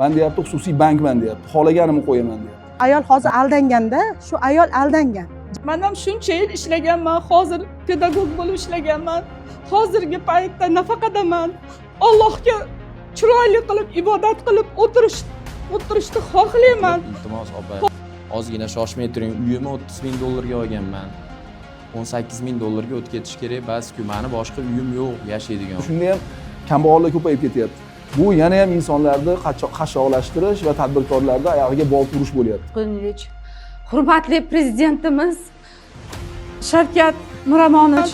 Man deyapti, xususiy bankman deyapti. Xohlaganimni qo'yaman deyapti. Ayol hozir aldanganda, shu ayol aldangan. Man ham shuncha yil ishlaganman, hozir pedagog bo'lib ishlaganman. Hozirgi paytda nafaqadaman. Allohga chiroyli qilib ibodat qilib o'tirishni xohlayman. Iltimos opa, ozgina shoshmay turing. Uyimni 30 ming dollarga olganman. 18 ming dollarga o'tib ketish kerak, bas-ku mani boshqa uyim yo'q yashaydigan. Shunda ham kambag'allar ko'payib ketyapti. Bu yana ham insonlarni qashshoqlashtirish va tadbirkorlarni oyog'iga bolta urish bo'lyapti. To'lqinovich, hurmatli prezidentimiz Shavkat Miromonovich,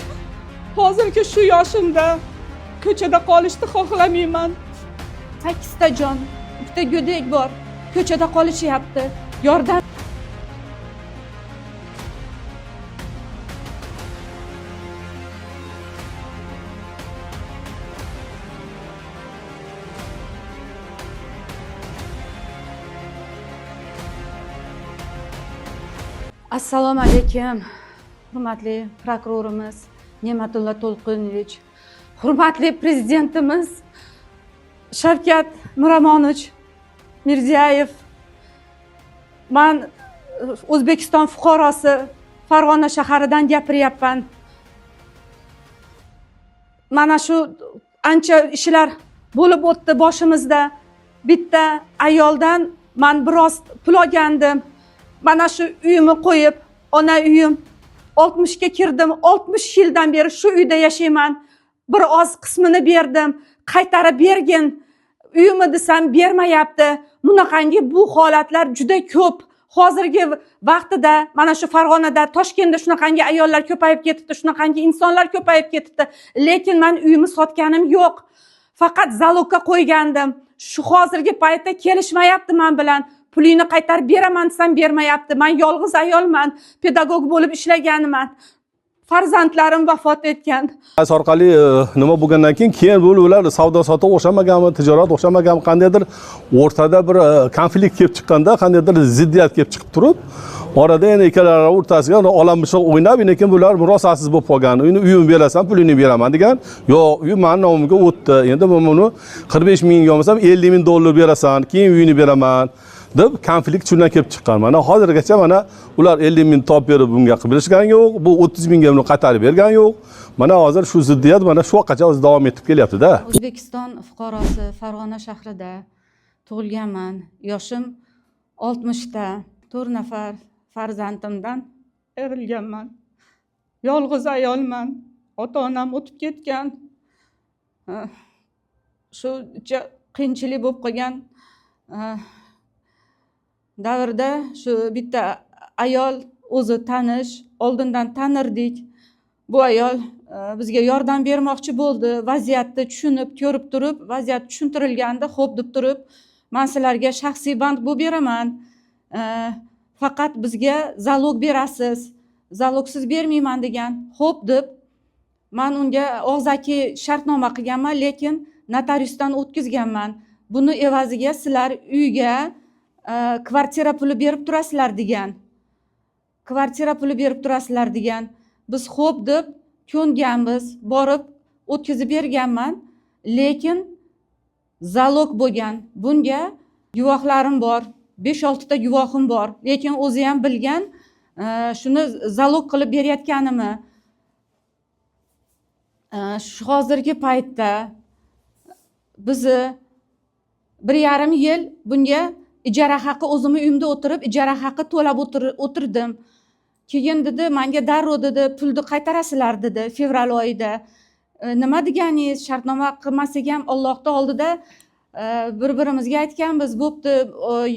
Hozirgi shu yoshimda ko'chada qolishni xohlamayman. 8 ta jon, bitta go'dak bor, ko'chada qolishyapti. Yordam. Assalomu alaykum, hurmatli prokurorimiz Ne'matulla To'lqinovich, hurmatli prezidentimiz Shavkat Miromonovich Mirziyoyev. Man O'zbekiston fuqarosi, Farg'ona shaharidan gapiryapman. Mana shu ancha ishlar bo'lib o'tdi boshimizda. Bitta ayoldan man biroz pul olgandim. Mana shu uyimni qo'yib, ona uyim, 60 ga kirdim, 60 yildan beri shu uyda yashayman. Bir oz qismini berdim, qaytarib bergin uyimni desam bermayapti. Bunaqangi bu holatlar juda ko'p. Hozirgi vaqtida mana shu Farg'onada, Toshkentda shunaqangi ayollar ko'payib ketibdi, shunaqangi insonlar ko'payib ketibdi. Lekin man uyimni sotganim yo'q. Faqat zalogga qo'ygandim. Shu hozirgi paytda kelishmayapti men bilan. Pulingni qaytarib beraman desam bermayapti. Man yolg'iz ayolman, pedagog bo'lib ishlaganman. Farzandlarim vafot etgan. Orqali nima bo'lgandan keyin bu ular savdo sotiq o'xshamaganmi, tijorat o'xshamaganmi, qandaydir o'rtada bir konflikt kelib chiqqanda, qandaydir ziddiyat kelib chiqib turib, orada endi ikkalalari o'rtasiga olammishoq o'ynab, keyin bular murosasiz bo'lib qolgan. Endi uyimni berasan, pulingni beraman degan. Yo'q, uyim meni nomimga o'tdi. Endi men buni 45 mingga olmasam 50 ming dollar berasan, keyin uyini beraman deb konflikt shundan kelib chiqqan. Mana hozirgacha mana ular 50 ming topib berib bunga qilib berishgan yo'q, bu 30 mingga buni qaytarib bergan yo'q. Mana hozir shu ziddiyat mana shu vaqtgacha hozir davom etib kelyapti-da. O'zbekiston fuqarosi, Farg'ona shahrida tug'ilganman. Yoshim 60 ta. 4 nafar farzandimdan Ayrilganman. Yolg'iz ayolman. Ota-onam o'tib ketgan. Shu qiyinchilik bo'lib qolgan davrda shu bitta ayol o'zi tanish, oldindan tanirdik. Bu ayol bizga yordam bermoqchi bo'ldi. Vaziyatni tushunib, ko'rib turib, vaziyat tushuntirilganda xo'p deb turib, men sizlarga shaxsiy bank bo'lib beraman. Faqat bizga zalog berasiz. Zalogsiz bermayman degan. Xo'p deb men unga og'zaki shartnoma qilganman, lekin notariusdan o'tkazganman. Buni evaziga sizlar uyga kvartira puli berib turasizlar degan. Kvartira puli berib turasizlar degan. Biz xo'p deb ko'nganmiz, borib o'tkazib berganman, lekin zalog bo'lgan. Bunga guvohlarim bor, 5-6 ta guvohim bor, lekin o'zi ham bilgan, shuni zalog qilib berayotganimni. Shu hozirgi paytda bizni 1,5 yil bunga ijara haqi, o'zimni uyimda o'tirib ijara haqi to'lab o'tirdim. Keyin dedi, menga darrov dedi, pulni qaytarasizlar dedi fevral oyida. Nima deganingiz, shartnoma qilmasak ham Allohning oldida bir-birimizga aytganmiz, bo'pti,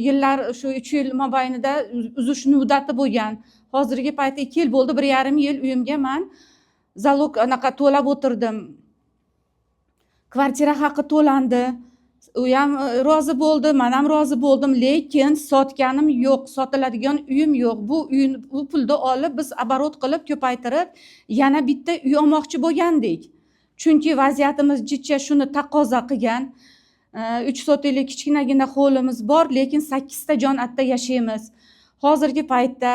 yillar shu 3 yil mobaynida uzish muddati bo'lgan. Hozirgi paytda 2 yil bo'ldi, 1,5 yil uyimga men zalog anaqa to'lab o'tirdim. Kvartira haqi to'landi. U ham rozi bo'ldi, men ham rozi bo'ldim, lekin sotganim yo'q, sotiladigan uyim yo'q. Bu uyni, bu pulni olib biz aborot qilib ko'paytirib yana bitta uy olmoqchi bo'lgandik. Chunki vaziyatimiz jicha shuni taqozo qilgan. 3 sotixlik kichkinagina hovlimiz bor, lekin 8 ta jon atda yashaymiz. Hozirgi paytda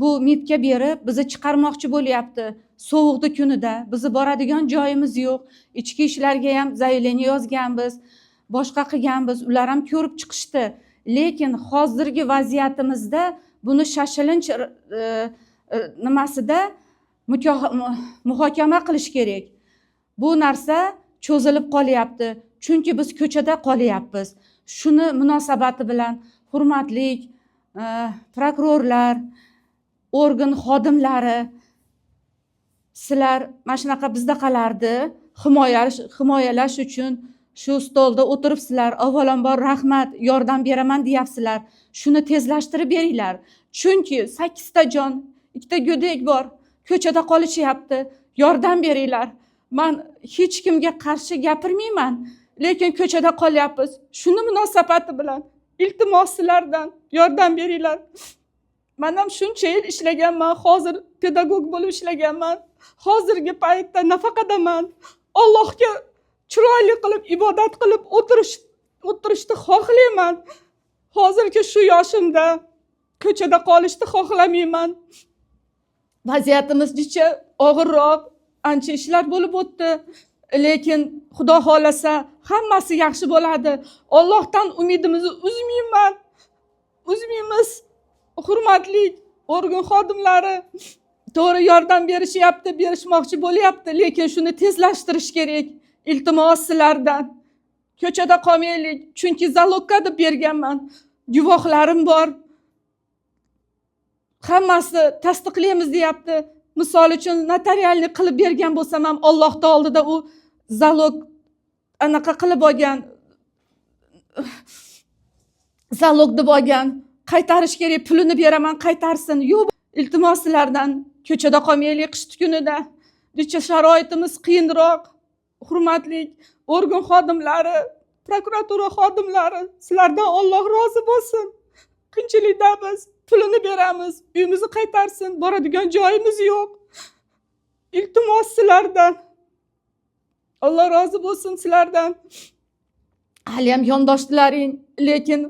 bu MIBga berib bizni chiqarmoqchi bo'lyapti. Sovuqni kunida bizni boradigan joyimiz yo'q. Ichki ishlarga ham заявление yozganmiz. Boshqa qilganmiz, ular ham ko'rib chiqishdi. Lekin hozirgi vaziyatimizda buni shoshilinch nimasida muhokama qilish kerak. Bu narsa cho'zilib qolyapti, chunki biz ko'chada qolyapmiz. Shuni munosabati bilan, hurmatli prokurorlar, organ xodimlari, sizlar mana shunaqa bizdaqalarni himoyalash uchun shu stolda o'tiribsizlar. Avvalambor rahmat, yordam beraman deyapsizlar. Shuni tezlashtirib beringlar, chunki sakkizta jon, ikkita go'dak bor, ko'chada qolishyapti. Yordam beringlar. Man hech kimga qarshi gapirmayman, lekin ko'chada qolyapmiz. Shuni munosabati bilan iltimos, sizlardan yordam beringlar. Man ham shuncha yil ishlaganman, hozir pedagog bo'lib ishlaganman. Hozirgi paytda nafaqadaman. Allohga chiroyli qilib ibodat qilib o'tirishni xohlayman. Hozirgi shu yoshimda ko'chada qolishni xohlamayman. Vaziyatimiz jicha og'irroq, ancha ishlar bo'lib o'tdi, lekin Xudo xohlasa hammasi yaxshi bo'ladi. Allohdan umidimizni uzmayman, uzmaymiz. Hurmatli organ xodimlari, to'g'ri, yordam berishyapti, berishmoqchi bo'lyapti, lekin shuni tezlashtirish kerak. Iltimos sizlardan, ko'chada qolmaylik, chunki залог ka deb berganman, guvohlarim bor, hammasi tasdiqlaymiz deyapti. Misol uchun, нотариальный qilib bergan bo'lsam ham, Ollohni oldida u залог anaqa qilib olgan, залог deb olgan, qaytarish kerak, pulini beraman, qaytarsin. Yo'q, iltimos sizlardan, ko'chada qolmaylik qishni kunida, necha sharoitimiz qiyinroq. Hurmatli organ xodimlari, prokuratura xodimlari, sizlardan Olloh rozi bo'lsin. Qiyinchilikdamiz, pulini beramiz, uyimizni qaytarsin, boradigan joyimiz yo'q. Iltimos sizlardan, Alloh rozi bo'lsin sizlardan. Haliyam yondoshlaring, lekin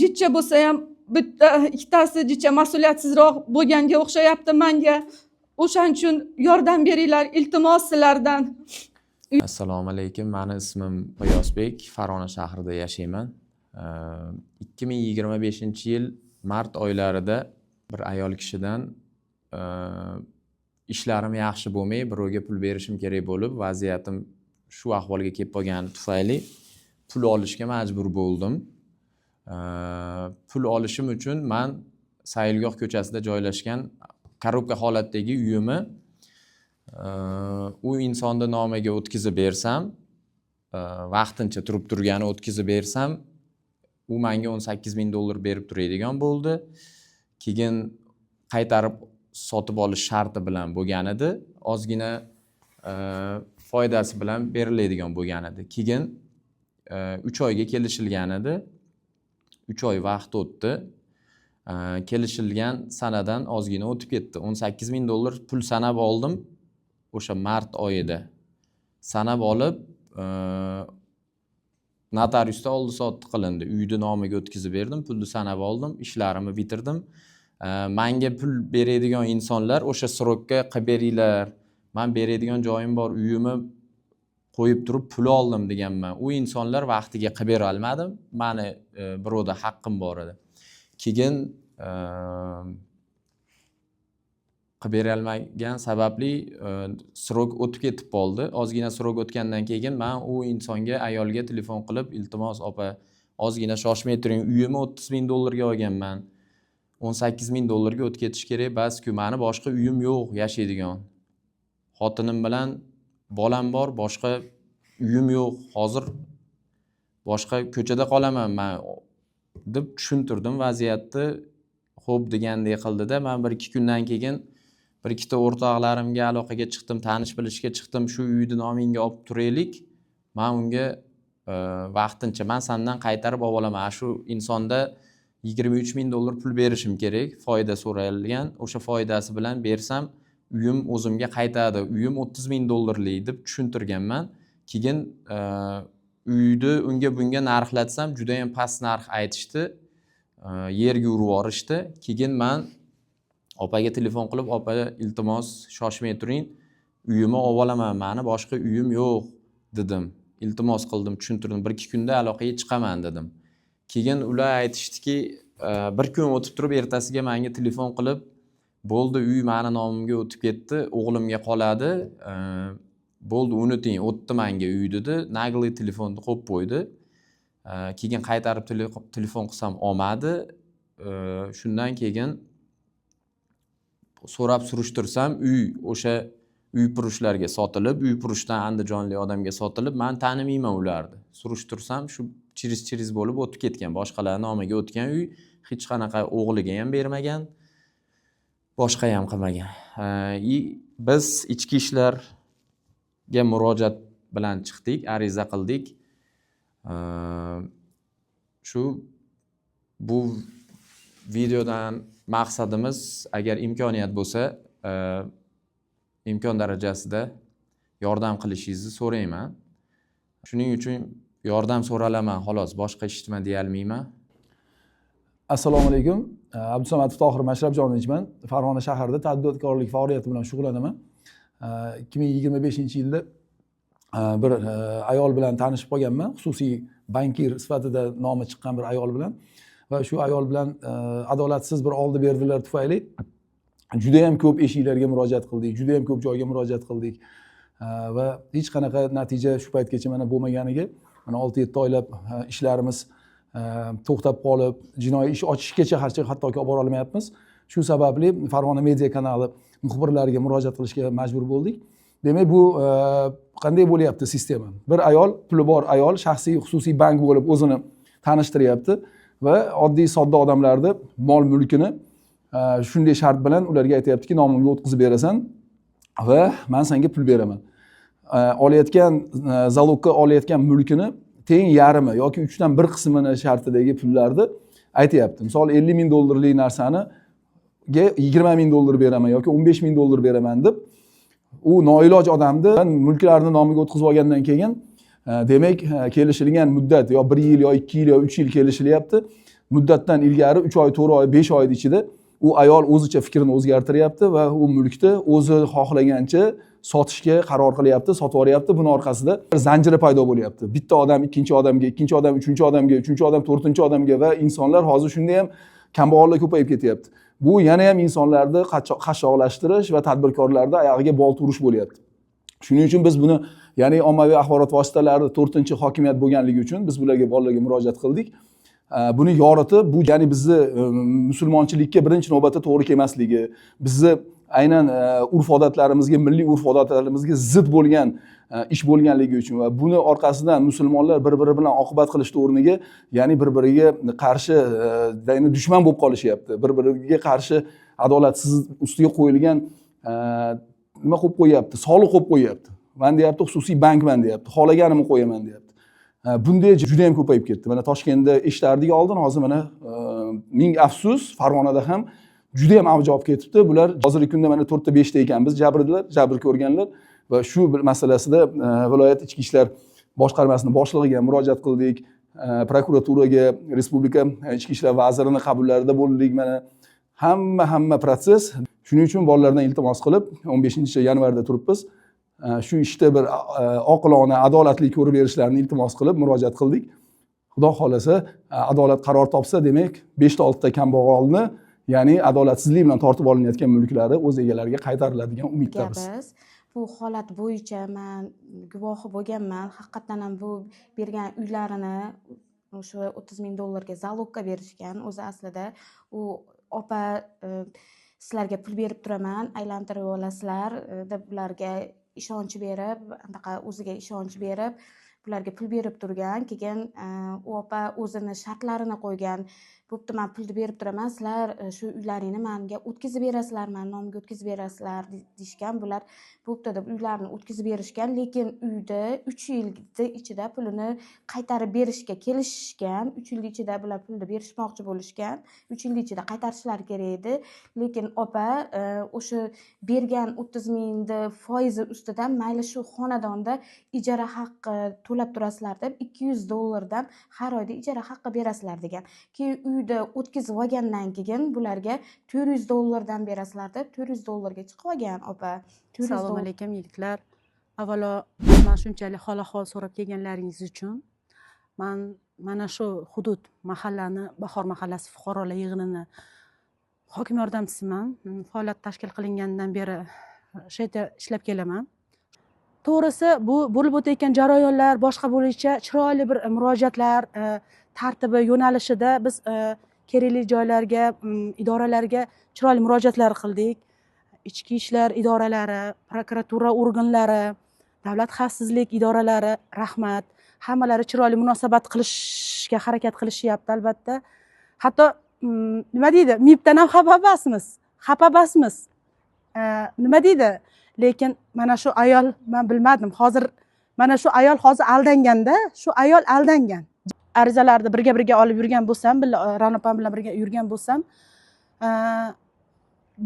jicha bo'lsa ham bitta ikkitasi jicha mas'uliyatsizroq bo'lganga o'xshayapti manga. O'shaning uchun yordam beringlar, iltimos sizlardan. Assalomu alaykum, mani ismim Qoyosbek, Farg'ona shahrida yashayman. 2025 yil mart oylarida bir ayol kishidan ishlarim yaxshi bo'lmay, birovga pul berishim kerak bo'lib, vaziyatim shu ahvolga kelib qolgani tufayli pul olishga majbur bo'ldim. Pul olishim uchun man Sayilgoh ko'chasida joylashgan коробка holatdagi uyimni u insonni nomiga o'tkazib bersam, vaqtincha turib turgani o'tkazib bersam, u manga 18 ming dollar berib turadigan bo'ldi. Keyin qaytarib sotib olish sharti bilan bo'lgan edi, ozgina foydasi bilan beriladigan bo'lgan edi. Keyin 3 oyga kelishilgan edi. 3 oy vaqt o'tdi. Kelishilgan sanadan ozgina o'tib ketdi. 18 ming dollar pul sanab oldim o'sha mart oyida. Sanab olib, notariusda oldi sotdi qilindi, uyni nomiga o'tkazib berdim, pulni sanab oldim, ishlarimni bitirdim. Manga pul beradigan insonlar o'sha срок ka qilib beringlar, man beradigan joyim bor, uyimni qo'yib turib pul oldim deganman. U insonlar vaqtiga qilib bera olmadim, mani birovda haqqim bor edi. Keyin qilib berolmagan sababli срок o'tib ketib qoldi. Ozgina срок o'tgandan keyin man u insonga, ayolga telefon qilib: "Iltimos, opa, ozgina shoshmay turing, uyimni 30 ming dollarga olganman, 18 ming dollarga o'tib ketish kerak basku, mani boshqa uyim yo'q yashaydigan, xotinim bilan bolam bor, boshqa uyim yo'q, hozir boshqa ko'chada qolaman man", deb tushuntirdim vaziyatni. Ho'p degandek qildida. Man bir ikki kundan keyin bir ikkita o'rtoqlarimga aloqaga chiqdim, tanish bilishga chiqdim, shu uyni nomingga olib turaylik, man unga vaqtincha man sandan qaytarib olib olaman, shu insonda 23 ming dollar pul berishim kerak, foyda so'ralgan, o'sha foydasi bilan bersam, uyim o'zimga qaytadi, uyim 30 ming dollarlik, deb tushuntirganman. Keyin uyni unga bunga narxlatsam, judayam past narx aytishdi, yerga urib yuborishdi. Keyin man opaga telefon qilib: "Opa, iltimos, shoshmay turing, uyimni olib olaman, mani boshqa uyim yo'q", dedim. Iltimos qildim, tushuntirdim, 1-2 kunda aloqaga chiqaman dedim. Keyin ular aytishdiki, bir kun o'tib turib ertasiga menga telefon qilib, bo'ldi, uy mani nomimga o'tib ketdi, o'g'limga qoladi, bo'ldi, unuting, o'tdi menga uy dedi. Наглый telefonni qo'yib qo'ydi. Keyin qaytarib telefon qilsam olmadi. Shundan keyin so'rab surishtirsam, uy o'sha uy purushlarga sotilib, uy purushdan andijonlik odamga sotilib, man tanimayman ularni. Surishtirsam, shu через bo'lib o'tib ketgan, boshqalar nomiga o'tgan uy, hech qanaqa o'g'liga ham bermagan, boshqa ham qilmagan. И biz ichki ishlarga murojaat bilan chiqdik, ariza qildik. Shu bu videodan maqsadimiz, agar imkoniyat bo'lsa, imkon darajasida yordam qilishingizni so'rayman. Shuning uchun yordam so'ralaman xolos, boshqa hech nima deya olmayman. Assalomu alaykum. Abdusamatov Tohir Mashrabjonovichman. Farg'ona shahrida tadbirkorlik faoliyati bilan shug'ullanaman. 2025-yilda bir ayol bilan tanishib qolganman, xususiy bankir sifatida nomi chiqqan bir ayol bilan, va shu ayol bilan adolatsiz bir oldi berdilar tufayli juda ham ko'p eshiklarga murojaat qildik, juda ham ko'p joyga murojaat qildik va hech qanaqa natija shu paytgacha mana bo'lmaganiga mana 6-7 oylab ishlarimiz to'xtab qolib, jinoiy ish ochishgacha hattoki olib bora olmayapmiz. Shu sababli Farg'ona media kanali muxbirlariga murojaat qilishga majbur bo'ldik. Demak, bu qanday bo'lyapti sistema? Bir ayol, puli bor ayol, shaxsiy xususiy bank bo'lib o'zini tanishtiryapti va oddiy sodda odamlarni mol mulkini shunday shart bilan ularga aytyaptiki, nomimga o'tkazib berasan va man senga pul beraman. Olayotgan zalogga olayotgan mulkini teng yarmi yoki 1/3 qismini shartidagi pullarni aytyapti. Misol 50 ming dollarlik narsani 20 ming dollar beraman yoki 15 ming dollar beraman deb u noiloj odamni mulklarni nomiga o'tkazib olgandan keyin, demak, kelishilgan muddat yo 1 yil yo 2 yil yo 3 yil kelishilyapti. Muddatdan ilgari 3 oy, 4 oy, 5 oy ichida u ayol o'zicha fikrini o'zgartiryapti va u mulkni o'zi xohlagancha sotishga qaror qilyapti, sotib yuboryapti. Buni orqasida bir zanjiri paydo bo'lyapti. Bitta odam ikkinchi odamga, ikkinchi odam uchinchi odamga, uchinchi odam to'rtinchi odamga va insonlar hozir shunda ham kambag'allar ko'payib ketyapti. Bu yana ham insonlarni qashshoqlashtirish va tadbirkorlarni oyog'iga bolta urish bo'lyapti. Shuning uchun biz buni, ya'ni ommaviy axborot vositalari 4-chi hokimiyat bo'lganligi uchun biz bularga, bolalarga murojaat qildik. Buni yoritib, bu ya'ni bizni musulmonchilikka birinchi navbatda to'g'ri kelmasligi, bizni aynan urf-odatlarimizga, milliy urf-odatlarimizga zid bo'lgan ish bo'lganligi uchun va buni orqasidan musulmonlar bir-biri bilan oqibat qilishni o'rniga, ya'ni bir-biriga qarshi, ya'ni dushman bo'lib qolishyapti. Bir-biriga qarshi adolatsiz ustiga qo'yilgan nima qo'yib qo'yyapti? Soliq qo'yib qo'yyapti. Man deyapti, xususiy bankman deyapti. Xohlaganimni qo'yaman deyapti. Bunday juda ham ko'payib ketdi. Mana Toshkentda eshitardik oldin, hozir mana ming afsus, Farg'onada ham juda ham avj olib ketibdi. Bular hozirgi kunda mana 4 ta 5 ta ekanmiz, jabrdilar, jabr ko'rganlar va shu bir masalasida viloyat ichki ishlar boshqarmasining boshlig'iga murojaat qildik, prokuraturaga, respublika ichki ishlar vazirini qabullarida bo'ldik. Mana hamma protsess. Shuning uchun bolalardan iltimos qilib 15-yanvarda turibmiz. Shu ishda bir oqilona, adolatli ko'rib berishlarini iltimos qilib murojaat qildik. Xudo xohlasa, adolat qaror topsa, demak 5 ta 6 ta kambag'alni, ya'ni adolatsizlik bilan tortib olinayotgan mulklari o'z egalariga qaytariladigan umiddamiz. Biz bu holat bo'yicha man guvohi bo'lganman. Haqiqatdan ham bu bergan uylarini o'sha 30 ming dollarga zalogga berishgan. O'zi aslida u opa sizlarga pul berib turaman, aylantirib olasizlar deb ularga ishonch berib, anaqa o'ziga ishonch berib bularga pul berib turgan. Keyin u opa o'zini shartlarini qo'ygan. Bo'pti, man pulni berib turaman, sizlar shu uylaringni manga o'tkazib berasizlar, mani nomimga o'tkazib berasizlar deyishgan. Bular bo'pti deb uylarni o'tkazib berishgan, lekin uyda 3 yilni ichida pulini qaytarib berishga kelishishgan. 3 yil ichida bular pulni berishmoqchi bo'lishgan, 3 yil ichida qaytarishlari kerak edi. Lekin opa o'sha bergan 30 mingni foizi ustidan mayli shu xonadonda ijara haqqi to'lab turasizlar deb 200 dollardan har oyda ijara haqqi berasizlar degan. Keyin uyda o'tkazib olgandan keyin bularga 400 dollardan berasizlar deb 400 dollarga chiqib olgan opa. 400 Assalomu dollar. alaykum yigitlar. Avvalo, man shunchalik hol ahvol so'rab kelganlaringiz uchun, man mana shu hudud, mahallani, Bahor mahallasi fuqarolar yig'inini hokim yordamchisiman. Faoliyat tashkil qilinganidan beri shu yerda ishlab kelaman. To'g'risi, bu bo'lib o'tayotgan jarayonlar boshqa bo'lishicha chiroyli bir murojaatlar tartibi yo'nalishida biz kerakli joylarga, idoralarga chiroyli murojaatlar qildik. Ichki ishlar idoralari, prokuratura organlari, davlat xavfsizlik idoralari, rahmat, hammalari chiroyli munosabat qilishga harakat qilishyapti. Albatta, hatto nima deydi, MIBdan ham xafa emasmiz, xafa emasmiz. Nima deydi, lekin mana shu ayol, man bilmadim, hozir mana shu ayol hozir aldanganda, shu ayol aldangan. Arizalarni birga birga olib yurgan bo'lsam, birga Ra'no opam bilan birga yurgan bo'lsam,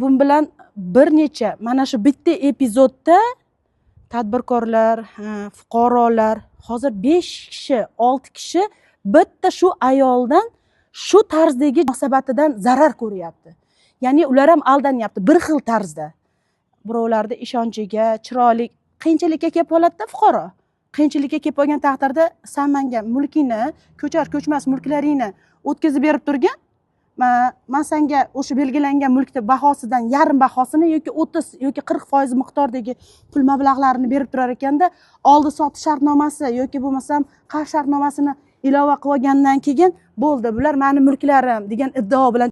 bu bilan bir necha mana shu bitta epizodda tadbirkorlar, fuqarolar, hozir 5 kishi, 6 kishi bitta shu ayoldan, shu tarzdagi munosabatidan zarar ko'ryapti. Ya'ni ular ham aldanyapti bir xil tarzda. Birovlarni ishonchiga, chiroyli qiyinchilikka kelib qoladida fuqaro. Qiyinchilikka kelib qolgan taqdirda, san menga mulkingni, ko'char ko'chmas mulklaringni o'tkazib berib turgin, man senga o'sha belgilangan mulkni bahosidan yarim bahosini yoki 30 yoki 40% miqdordagi pul mablag'larini berib turar ekanda, oldi sotdi shartnomasi yoki bo'lmasam qarz shartnomasini ilova qilib olgandan keyin bo'ldi, bular mani mulklarim degan iddao bilan.